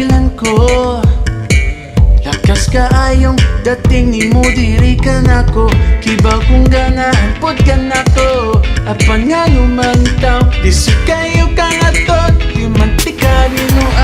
Mapilan ko. Lakas kaayong dating nimo diri kanako. Kibaw kung ganahan pod ka nako. Apan nga man taw, lisod kayo kang aton. Di man tika binuangon.